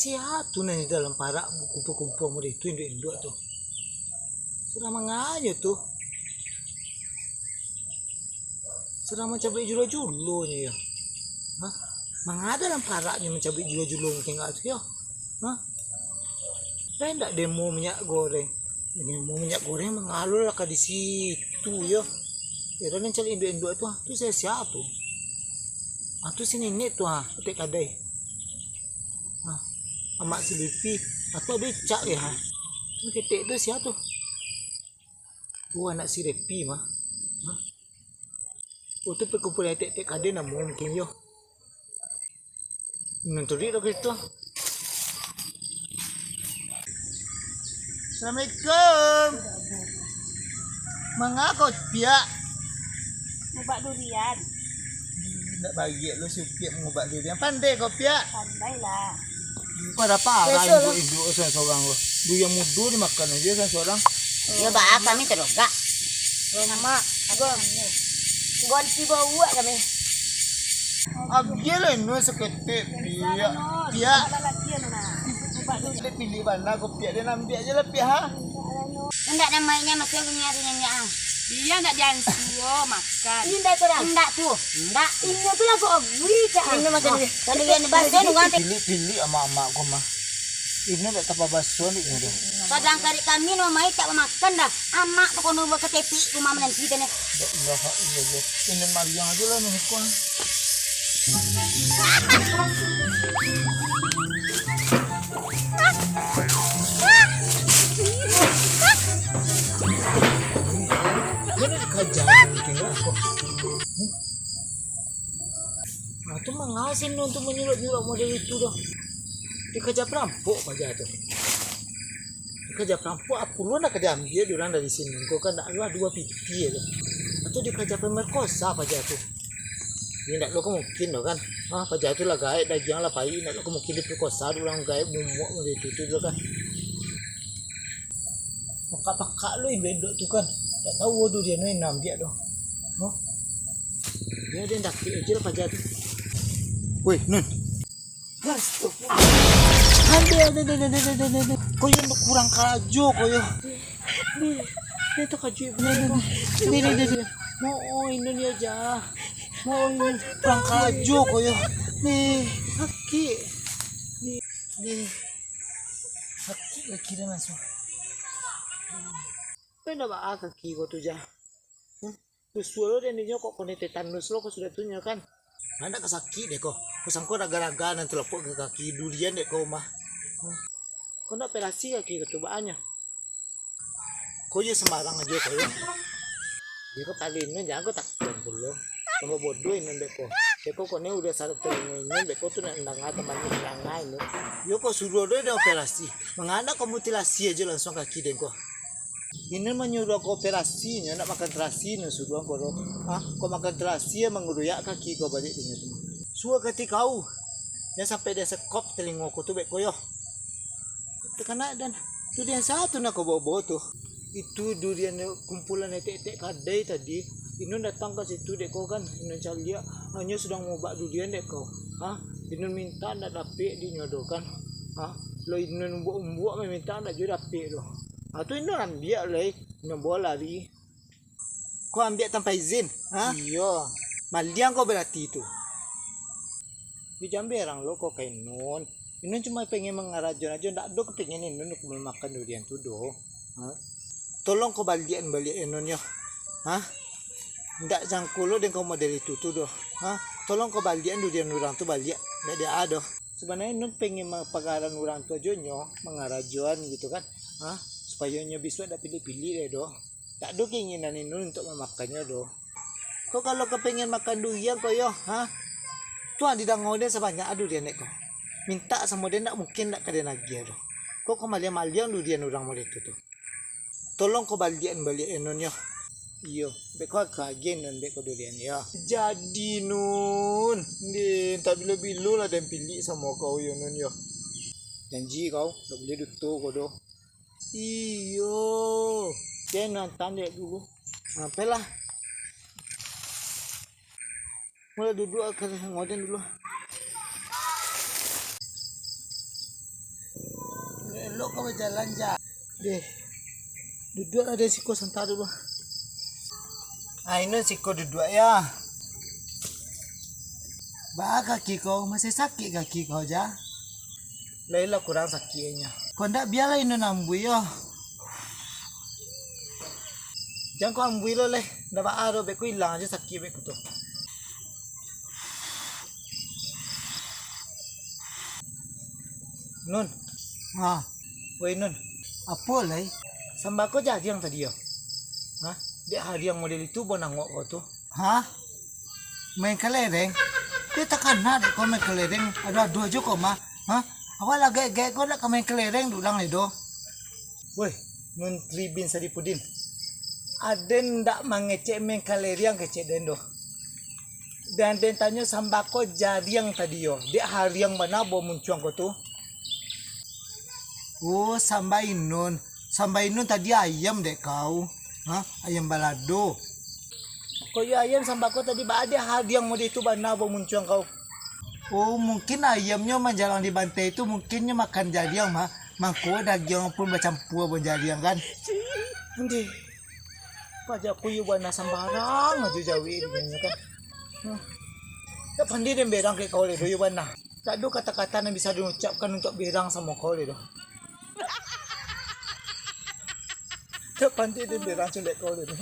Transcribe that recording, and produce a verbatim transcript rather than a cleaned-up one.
Sia tu nan di dalam parak bakumpua-kumpua model tu, induak-induak tu? Sadang manganyo tu? Sadang mancabuik julo-julonyo yo? Hah? Manga dalam paraknyo mancabuik julo-julo mungkin agak tu yo? Hah? Lai ndak demo minyak goreng? Demo minyak goreng mangalun lah ka di situ yo. Yo, nan caliak induak-induak tu, ah, tu sia-sia tu? Ah, tu si nenek tu, ah, ketek kadai. Ah, amak si Lipi, ah, tu ado icak yo, ah. Tu ketek tu sia tu? Oh, anak si Repi mah. Hah? Oh, tu perkumpulan etek-etek kadai namo mungkin yo. Nan tulik dah kereta. Assalamualaikum. Manga ko piak? Mubak durian. Ndak bagiak lo si Upiak mangubak durian. Pandai ko, Piak? Pandai lah. Kau ada parah induak-induak sorang-sorang ko. Durian mudo dimakan ajo sorang-sorang. Yo, baa kami tadogak. Sama. Gon-, gonti bauak kami. Agiah lah ino saketek, Piak. Piak. Pilih bana ko, Piak. Den ambiak ajo lah, Piak, ha? Indak namainyo masih punya tu nyanyi ah. Iyo ndak diansuo makan. Indak tu dah. Indak tu. Indak. Inyo tu lagu ogui cak. Inyo makan dia. Kalau dia ni baso nunggu nanti. Pilih-pilih amak-amak ko mah. Inyo ndak tapa baso ni inyo tu. Kadang karik kami no mai tak makan dah. Amak tu kono buat ketepik rumah menanti tadi. La ilaha illallah. Inyo maliang ajo lah niko. Dia nak dikaja mungkin lah aku. Hmm? Nah, tu manga si Nun tu manyuruak-nyuruak model itu doh. Dikaja perampok paja tu. Dikaja perampok, apo lu nak ka diambiak dek urang dari siko kan, ndak lah duo piti ajo. Atau dikaja pemerkosa paja tu. Yo, ndak lo ka mungkin doh kan. Ha, paja tu lah gaek, dagiang lah paik, ndak lo ka mungkin diperkosa dek urang gaek mumuak model itu tu doh kan. Pakak-pakak lo induak-induak tu kan. Ndak tau durian nan ambiak doh. Hah? Yo, den dakek ajo lah paja tu. Woi, Nun. Astagfirullah. Aduh, aduh, aduh. Ko yo kurang karajo ko yo. Ni, ni tu kaju ibu ni. Ni, ni, ni, ni. Mo, oh, Inun yo ja. Mo, oh, Inun. Kurang karajo ko yo. Ni, sakik. Ni, ni. Sakik kaki dia langsung. Kau nak baa kaki kau tu, Ja? Hmm? Tusua lo den dinyo kok, kone tetanus lo kau sudah tu nyo kan? Ndak ka sakik dek ko. Ko sangko raga-raga nan talapok ka kaki durian dek ko mah. Hmm. Kau nak operasi kaki kau tu, baa nyo? Ko yo sambarang ajo ko yo. Yo ko paling Inun, jangan ko takut pulo. Tambah bodoh Inun dek ko. Dek ko kone udah salah telingo Inun, dek ko tu nak danga tambah nak danga Inun. Yo ko suruah doh den operasi. Manga ndak ko mutilasi ajo langsung kaki den ko. Inun manyuruah ko operasi nyo, ndak makan terasi Inun suruah ko doh. Ah, ko makan terasi yo manguruyak kaki ko baliak dinyo tu. Suruah kati kau. Jan sampai den sekop telingo ko tu bek ko yo. Takana den. Tu durian sia tu nan kau bawa-bawa tu? Itu durian kumpulan etek-etek kadai tadi. Inun datang ka situ dek ko kan, Inun caliak, hanyo sadang maubak durian dek ko. Ha? Inun mintak ndak dapek dinyo doh kan. Ha? Lo Inun umbuak-umbuak mamintak ndak juo dapek doh. Ha, tu Inun ambiak lai, Inun bawa lari. Ko ambiak tanpa izin, ha? Iyo. Maliang ko barati tu. Yo jan berang lo ko ka Inun. Inun cuma pengen mangarajoan ajo, ndak ado kepingin Inun mamakan durian tu doh. Ha? Tolong ko baliakan baliak Inun yo. Ha? Ndak sangko lo den ko model itu tu doh. Ha? Tolong ko baliakan durian urang tu baliak. Ndak dia doh. Sabananyo Inun pengen mapagaran urang tu ajo nyo, mangarajoan gitu kan. Ha? Supayo nyo bisuak ndak pilik-pilik deh doh. Ndak ado keinginan Inun untuak mamakannyo doh. Ko kalau ka pengen makan durian ko yo, ha? Tu ang didango den sabanyak durian dek ko. Mintak samo den ndak mungkin ndak ka den agiah doh. Ko ka maliang-maliang durian urang model tu tu. Tolong ko baliakan baliak Inun yo. Iyo, bek ko ka agiah Inun bek ko durian yo. Jadi Nun, den tak bilo-bilo lah den pilik samo kau yo Nun yo. Janji kau, ndak buliah duto ko doh. Iyo. Den nonton dek dulu. Sampai lah. Mulai duduk ka ngoden dulu. Bajalan ja. Deh. Duduak lah deh siko santa dulu. Ah, ino siko duduak ya. Baa kaki kau, masih sakik kaki kau ja? Lai lah kurang sakik nyo. Kau ndak bialah ino nambui yo. Jan kau ambui lo leh. Ndak baa doh, beko ilang ajo sakik beko tu. Nun. Ha. Woi Nun. Apo lai? Sambako jadiang tadi yo. Ha? Dek hadiang model itu bo nangok kau tu. Ha? Main kelereng? Dia takana dek kau main kelereng. Aduh-aduh ajo kau mah. Ha? Awak lah gaek-gaek kau nak ka main kelereng dek urang lai doh. Woi, Nun Tribin Sadipudin. Aden ndak mangecek main kelereng kecek den doh. Dan den tanyo sambako jariang tadi yo, dek hariang bana bo muncuang ko tu. Oh, samba inun. Samba inun tadi ayam dek kau. Ha? Ayam balado. Kok yo ayam sambako tadi baa dek hariang model tu bana bo muncuang kau. Oh, mungkin ayamnyo manjalang di bantai tu, mungkin nyo makan jariang mah. Mangko dagiang pun bacampua bo jariang kan. Ndeh. Paja ku yo bana sambarang ajo jawek dinyo kan. Hmm. Tak pandai den berang kek kau le doh yo bana. Tak ado kata-kata nan bisa diucapkan untuk berang samo kau le doh. Tak pandai den berang culek kau le doh.